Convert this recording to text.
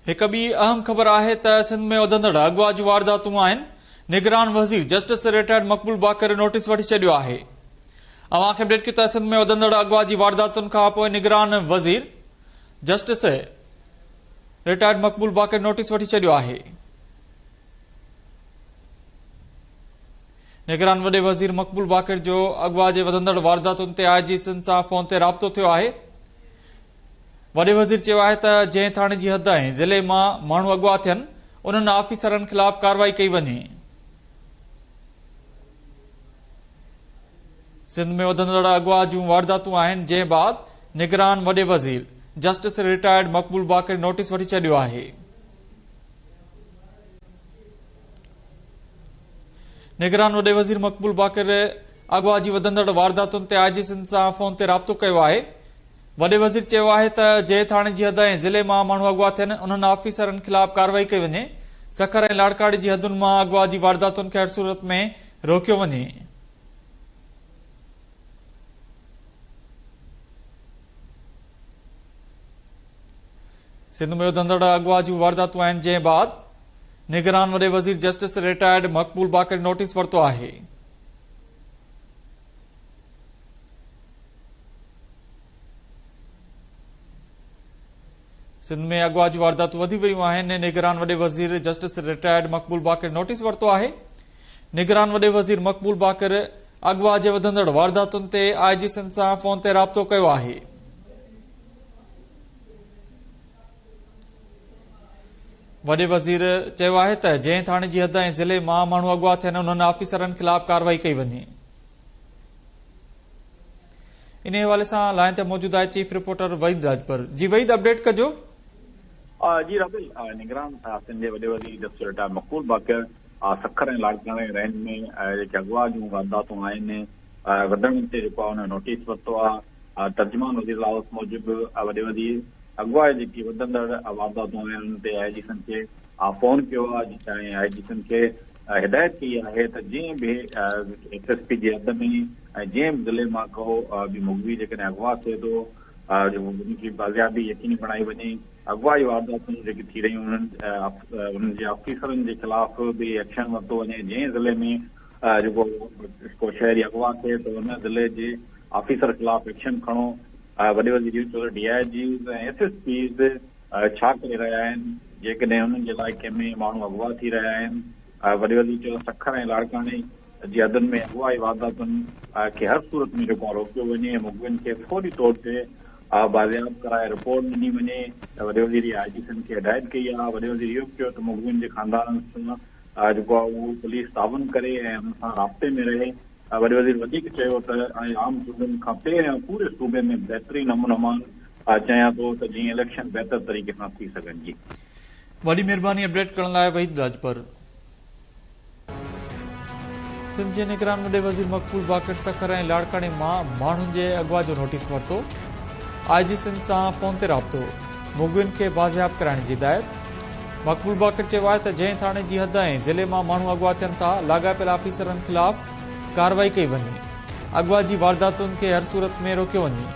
هڪ ٻي اهم خبر آهي ته سنڌ ۾ وڌندڙ اغوا جون وارداتون آهن، نگران وزير جسٽس رٽائرڊ مقبول باقر نوٽيس وٺي ڇڏيو آهي. اوهان کي اپڊيٽ ڪيون ته سنڌ ۾ وڌندڙ اغوا جي وارداتن کان پوء نگران وزير جسٽس رٽائرڊ مقبول باقر نوٽيس وٺي ڇڏيو آهي. نگران وڏي وزير مقبول باقر جو اغوا جي وڌندڙ وارداتن تي آء جي سنڌ سان فون تي رابطو ٿيو آهي. وڏي وزير چيو آهي ته جنهن ٿاڻي جي حد ۽ ضلعي مان ماڻهو اغوا ٿين انهن آفيسرن خلاف ڪارروائي ڪئي وڃي. سنڌ ۾ وڌندڙ اغوا جون وارداتون آهن جنهن بعد نگران وڏي وزير جسٽس رٽائرڊ مقبول باقر نوٽيس وٺي ڇڏيو آهي. نگران وڏي وزير مقبول باقر اغوا جي وڌندڙ وارداتن تي آء جي سنڌ سان فون تي رابطو ڪيو آهي. وڏي وزير چيو آهي ته جنهن ٿاڻي جي حد ۽ ضلعي مان ماڻهو اغوا ٿين انهن آفيسرن خلاف ڪارروائي ڪئي وڃي، سکر ۽ لاڙڪاڻي جي حدن مان اغوا جي وارداتن کي هر صورت ۾ روڪيو وڃي. سنڌ ۾ وڌندڙ اغوا جون وارداتون آهن جنهن بعد نگران وڏي وزير جسٽس رٽائرڊ مقبول باقر نوٽيس ورتو آهي. سنڌ ۾ اغوا جون وارداتون وڌي ويون آهن، نگران وڏي وزير جسٽس رٽائرڊ مقبول باقر نوٽيس ورتو آهي. نگران وڏي وزير مقبول باقر اغوا جي وڌندڙ وارداتن تي آء جي سنڌ سان فون تي رابطو ڪيو آهي. وڏي وزير چيو آهي ته جنهن ٿاڻي جي حد ۽ ضلعي مان ماڻهو اغوا ٿين انهن آفيسرن خلاف ڪارروائي ڪئي وڃي. انهي حوالي سان لائين تي موجود آهي چيف رپورٽر وحيد راڄپر جي وحيد اپڊيٽ ڪجو. جي رابيل، نگران سنڌ جي وڏي وزير جسٽس رٽائر مقبول باقر سکر ۽ لاڙڪاڻي رينج ۾ جيڪي اغوا جون وارداتون آهن وڌڻ تي جيڪو آهي ان جو نوٽيس ورتو آهي ترجمان وزير هائوس موجب وڏي وزير اغوا جي جيڪي وڌندڙ وارداتون آهن انهن تي آء جي سنڌ کي فون ڪيو آهي ۽ آء جي سنڌ کي هدايت ڪئي آهي ته جنهن به ايس ايس پي جي حد ۾ ۽ جنهن به ضلعي مان ڪو به مغوي جيڪڏهن اغوا ٿئي ٿو ان جي بازيابي يقيني بڻائي وڃي، اغوا جي وارداتون جيڪي ٿي رهيون انهن انهن جي آفيسرن جي خلاف به ايڪشن ورتو وڃي، جنهن ضلعي ۾ جيڪو ڪو شهري اغوا ٿئي ته ان ضلعي جي آفيسر خلاف ايڪشن کڻو، وڏي وزير اهو چيو ته D I Gs ۽ S S Ps ڇا ڪري رهيا آهن، جيڪڏهن انهن جي علائقي ۾ ماڻهو اغوا ٿي رهيا آهن. وڏي وزير چيو ته سکر ۽ لاڙڪاڻي جي حدن ۾ اغوا جي وارداتن کي هر صورت ۾ جيڪو آهي روڪيو وڃي ۽ مغوين کي فوري طور تي بازياب ڪرائي رپورٽ ڏني وڃي. وڏي وزير آء جي سنڌ کي هدايت ڪئي آهي. وڏي وزير اهو به چيو ته مغوين جي خاندانن سان جيڪو آهي اهو پوليس تعاون ڪري ۽ انهن سان رابطي ۾ رهي. وڏي وزير وڌيڪ چيو ته آء عام چونڊن کان پهريان پوري صوبي ۾ بهترين امن امان چاهيان ٿو ته جيئن اليڪشن بهتر طريقي سان ٿي سگهن جي. وڏي مهرباني اپڊيٽ ڪرڻ لاء وحيد راڄپر. سنڌ جي نگران وڏي وزير مقبول باقر سکر ۽ لاڙڪاڻي مان ماڻهن جي اغوا جو نوٽيس ورتو، آء جي سنڌ سان فون تي رابطو، مغوين کي بازياب ڪرائڻ جي هدايت. مقبول باقر چيو آهي ته جنهن ٿاڻي جي حد ۽ ضلعي مان ماڻهو اغوا ٿين ٿا لاڳاپيل آفيسرن خلاف ڪارروائي ڪئي وڃي، اغوا جي وارداتن کي هر صورت ۾ روڪيو وڃي.